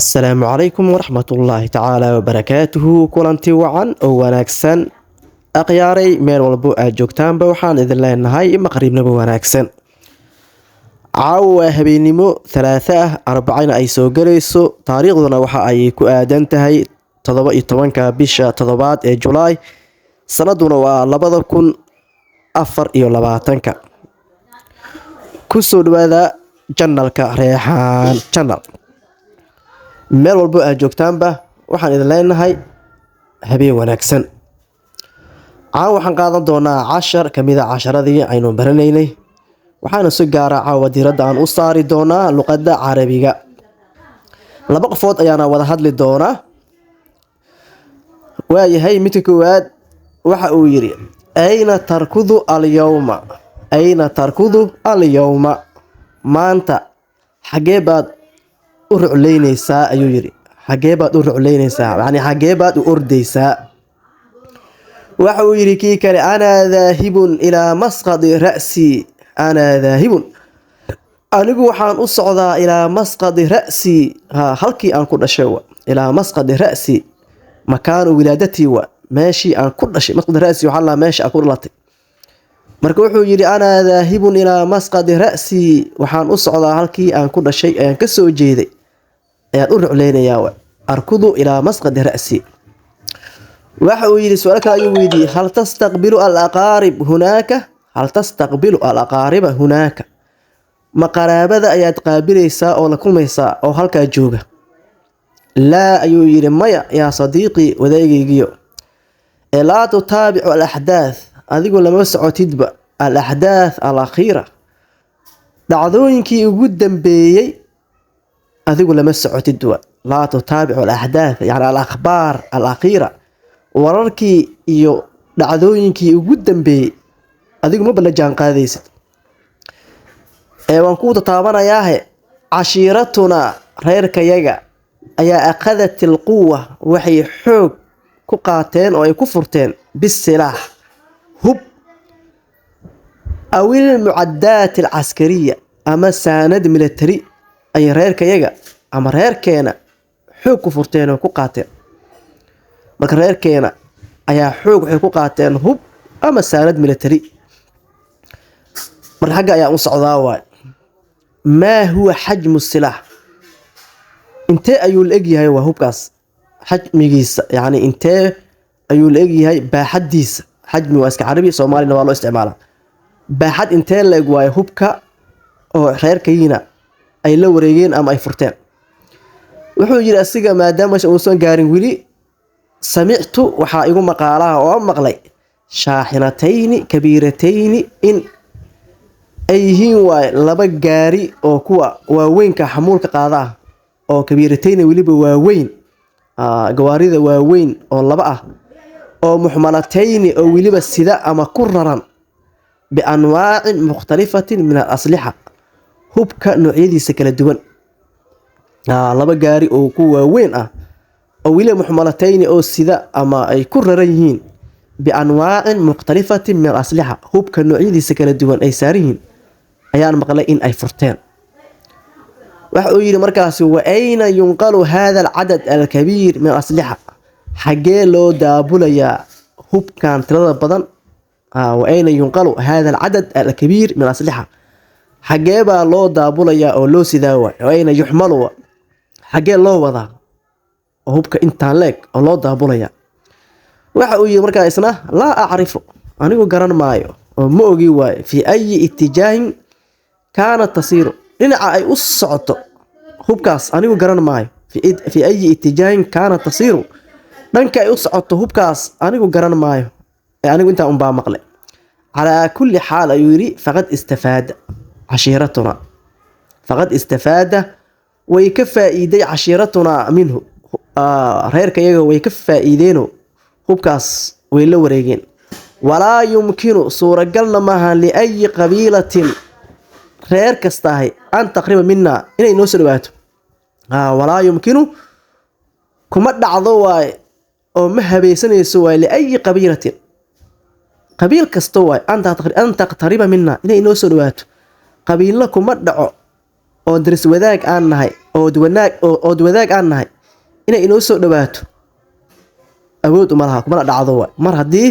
Asalaamu calaykum waraxmatullaahi tacaala wabarakaatuhu. Kulanti wacan oo wanaagsan, akhyaaray, meel walbo aad joogtaanba waxaan idin leenahay maqribnimo wanaagsan. Caawa waa habeennimo Talaatho ah, Arbacina ay soo galayso, taariikhduna waxa ay ku aadan tahay 17-ka bisha toddobaad ee Julaay, sanaduna waa 2024-ka. Kusoo dhawaada channelka Reexaan Channel. Meel walbo aad joogtaanba waxaan idin leenahay habeen wanaagsan. Caawa waxaan qaadan doonaa cashar kamida casharadii aynu baranaynay, waxaana si gaara caawa diiradda aan u saari doonaa luqadda Carabiga. Laba qofood ayaana wada hadli doonaa. Waayahay, midka koowaad waxa uu yidhi: "أين تركض اليوم؟ أين تركض اليوم?" Maanta xagee baad u rucleyneysaa, ayuu yidhi. Xagee baad u rucleyneysaa, yani xagee baad u ordeysaa? Waxa uu yidhi kii kale: "أنا ذاهب إلى مسقط رأسي. أنا ذاهب", anigu waxaan u socdaa, إلى مسقط رأسي, ha, halkii aan ku dhashay wa. إلى مسقط رأسي مكان ولادتي wa, meeshii aan ku dhashay. مسقط رأسي waxaa la meesha aan ku dhalatay. Marka wuxuu yidhi: "أنا ذاهب إلى مسقط رأسي", waxaan u socdaa halkii aan ku dhashay, ayaan ka soo jeeday, ayaan u rucleynayaa wa. أركض إلى مسقط رأسي. Waxa uu yidhi, su-aal kale ayuu weydiiyey: "هل تستقبل الأقارب هناك؟ هل تستقبل الأقارب هناك?" Ma qaraabada ayaad qaabilaysaa oo la kulmaysaa oo halkaa jooga? "لا", ayuu yidhi, maya, "يا صديقي", wadaagaygiyo, ee "لا تتابع الأحداث", adigu lama socotidba, الأحداث الأخيرة, dhacdooyinkii ugu dambeeyey adigu lama socotid wa. لا تتابع الأحداث, yani الأخبار الأخيرة, wararkii iyo dhacdooyinkii ugu dambeeyey adigu maba la jaan qaadaysid. Ee waan kuu tataabanayaahe, "عشيرتنا", reerkayaga ayaa, "أخذت القوة", waxay xoog ku qaateen oo ay ku furteen, بالسلاح, hub, أو المعدات العسكرية, ama saanad military ay reerkayaga ama reerkeena xoog ku furteen oo ku qaateen. Marka reerkeena ayaa xoog waxay ku qaateen hub ama saanad military. Marka xagga ayaa u socdaa waay. "ما هو حجم السلاح?" Intee ayuu la egyahay waa hubkaas xajmigiisa, yacni intee ayuu la egyahay baaxaddiisa? Xajmi waa iska Carabi, Soomaalina waa loo isticmaalaa. Baaxad intee la eg waayo hubka oo reerkayiina ay la wareegeen ama ay furteen? Wuxuu yidhi asiga, maadaama meesha uusan gaarin weli: "سمعت", waxaa igu maqaalaha oo maqlay, "شاحنتين كبيرتين", in ay yihiin waay laba gaari oo kuwa waaweynka xamuulka qaada ah, oo كبيرتين, weliba waaweyn, gawaarida waaweyn oo laba ah, oo محملتين, oo weliba sida ama ku raran, بأنواع مختلفة من الأسلحة, hubka noocyadiisa kala duwan. Laba gaari oo ku waaweyn ah oo weliba محملتين, oo sida ama ay ku raran yihiin, بأنواع مختلفة من الأسلحة, hubka noocyadiisa kala duwan ay saaran yihiin ayaan maqlay in ay furteen. Waxa uu yidhi markaasi: "وأين ينقل هذا العدد الكبير من الأسلحة?" Xaggee loo daabulayaa hubkan tirada badan? وأين ينقل هذا العدد الكبير من الأسلحة? Xaggee baa loo daabulayaa oo loo sidaa waay? وأين يحمل wa, xaggee loo wadaa oo hubka intaan leeg oo loo daabulaya? Waxa uu yidhi markaa isna: "لا أعرف", anigu garan maayo oo ma ogi waayo, "في أي اتجاه كانت تسير", dhinaca ay u socoto hubkaas anigu garan maayo. في أي اتجاه كانت تسير, dhanka ay u socoto hubkaas anigu garan maayo, ee anigu intaa unbaa maqlay. "على كل حال", ayuu yidhi, "فقد استفاد عشيرتنا", فقد استفاد, way ka faa'iiday, عشيرتنا منه, reerka iyaga way ka faa'iideeno hubkaas way la wareegeen. "ولا يمكن", suuragalna maaha, "لأي قبيلة", reer kastaahay, "أن تقترب منا", inay noo soo dhawaato. ولا يمكن, kuma dhacdo waay oo ma habaysanayso waay, لأي قبيلة, qabiil kasta waay, أن تقترب منا, inay noo soo dhawaato. Qabiilna kuma dhaco oo daris wadaag aan nahay. Ood wanaag ood wadaag aan nahay inay inoo soo dhawaato awood uma laha, kumana dhacdo waay, mar haddii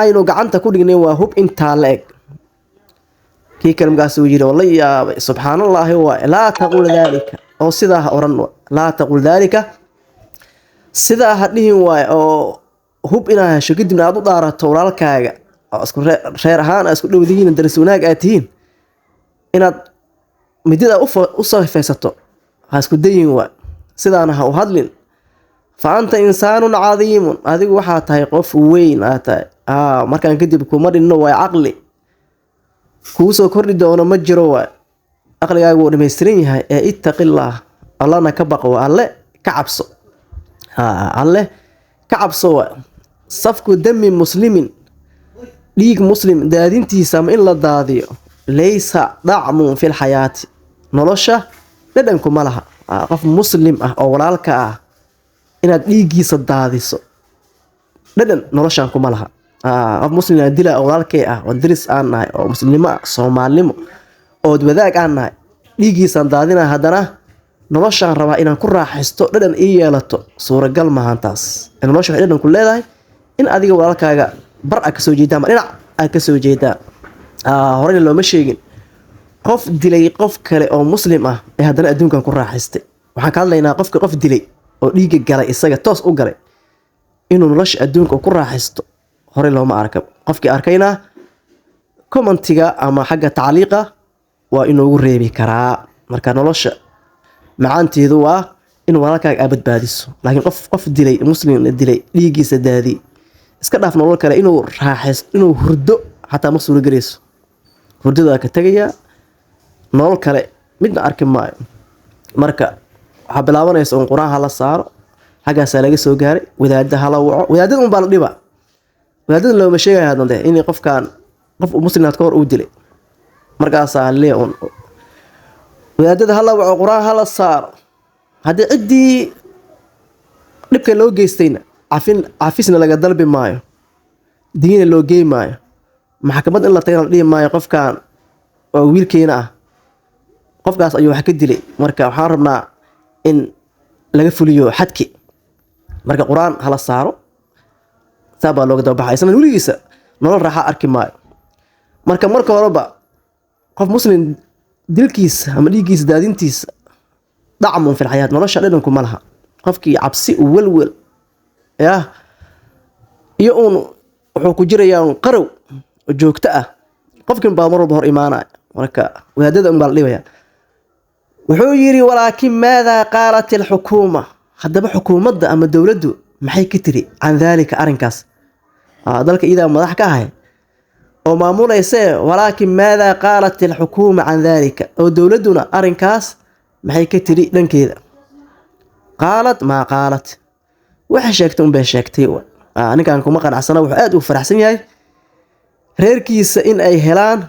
aynu gacanta ku dhignay waa hub intaa la eg. Kii kale markaas uu yidhi oo la yaabay, subxaanallaahi waay, laa taqul daalika, oo sidaa ha oran waay, laa taqul daalika, sidaa ha dhihin waay, oo hub inaad hesho kadibna aad u dhaarato walaalkaaga oo isku reer ahaan aad isku dhowdihiin, daris wanaag aad tihiin, inaad midida u safaysato ha isku dayin waay, sidaana ha u hadlin. Fa anta insaanun cadiimun, adigu waxaa tahay qof weyn aad tahay. Markaan kadib kuma dhinno waay, caqli kuu soo kordhi doono ma jiro waay, aqligaagu wuu dhammaystiran yahay. Ee ittaqillaah, allana ka baqo waay, alle ka cabso, alle ka cabso waay. Safku dami muslimin, dhiig muslim daadintiisa ama in la daadiyo, laysa dacmun fi lxayaati, nolosha dhadhanku ma laha. Qof muslim ah oo walaalka ah inaad dhiiggiisa daadiso dhadhan noloshan kuma laha. Qof muslim aan dila oo walaalkay ah oo daris aan nahay oo muslimnimo ah, soomaalinimo ood wadaag aan nahay, dhiiggiisaan daadina, haddana noloshaan rabaa inaan ku raaxaysto, dhadhan ii yeelato, suuragal maahan taas. Nolosha waxay dhadhan ku leedahay in adiga walaalkaaga bar aad kasoo jeedaan ama dhinac aad kasoo jeedaan. Horeyna looma sheegin qof dilay qof kale oo muslim ah ee haddana adduunkan ku raaxaystay. Waxaan ka hadlaynaa qofka qof dilay oo dhiigga galay, isaga toos u galay, inuu nolosha adduunka ku raaxaysto horey looma arka. Qofkii arkayna commentiga ama xagga tacliiqa waa inoogu reebi karaa. Marka nolosha macaanteedu waa in walaalkaaga aad badbaadiso, laakiin qof qof dilay, muslim dilay, dhiiggiisa daadi, iska dhaaf nolol kale, inuu raaxaysto, inuu hurdo xataa ma suuragelayso. Hurdada ka tegayaa, nolol kale midna arki maayo. Marka waxaa bilaabanaysa un qur-aan hala saaro, xaggaasaa laga soo gaaray, wadaada hala waco, wadaadada un baa la dhiba. Wadaadada looma sheegaya haddante in qofkan qof muslimaad ka hor uu dilay. Markaasaa lee un wadaadada hala waco, qur-aan hala saaro. Haddii ciddii dhibka loo geystayna cafin, cafisna laga dalbi maayo, diina loo gey maayo, maxkamad in la tagana la dhihi maayo qofkan oo wiilkeena ah qofkaas ayuu wax ka dilay, marka waxaan rabnaa in laga fuliyo xadki. Marka qur-aan hala saaro, saa baa looga dababaxay, isna weligiisa nolol raaxa arki maayo. Marka marka horeba qof muslim dilkiisa ama dhiiggiisa daadintiisa dacmun fil xayaat, nolosha dhadhanku ma laha. Qofkii cabsi welwel yah iyo uun wuxuu ku jirayaa un qarow oo joogto ah, qofkin baa mar walba hor imaanaya. Marka wadaadada un baa la dhibaya. Wuxuu yidhi, walaakin maadaa qaalat alxukuuma, haddaba xukuumadda ama dowladdu maxay ka tiri, can daalika, arrinkaas? Dalka iyadaa madax ka ahay oo maamulaysee. Walaakin maadaa qaalat alxukuuma can daalika, oo dowladduna arrinkaas maxay ka tiri dhankeeda? Qaalat maa qaalat, waxay sheegtay unbay sheegtay. Ninkan kuma qanacsana, wuxuu aad u faraxsan yahay reerkiisa in ay helaan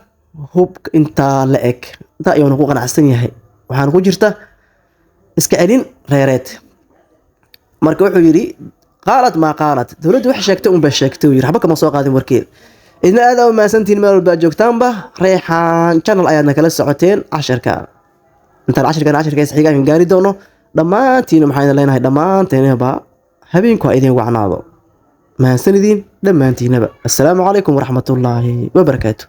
hub intaa la eg, intaa ayuuna ku qanacsan yahay. Waxaana ku jirta iska celin reereed. Marka wuxuu yidhi, qaalat maa qaalat, dowladdu waxay sheegtay unbay sheegtay uu yidhi, waxba kama soo qaadin warkeeda. Idna aad aa u mahadsantihiin meel walba aad joogtaanba. Reexaan Channel ayaadna kala socoteen casharka. Intaan cashirkan cashirkaas xigaan gaari doono, dhammaantiina maxaan idin leenahay, dhammaantiinaba habeenku ha idin wacnaado. Mahadsan idiin dhammaantiinaba. Assalaamu calaykum waraxmatullaahi wabarakaatu.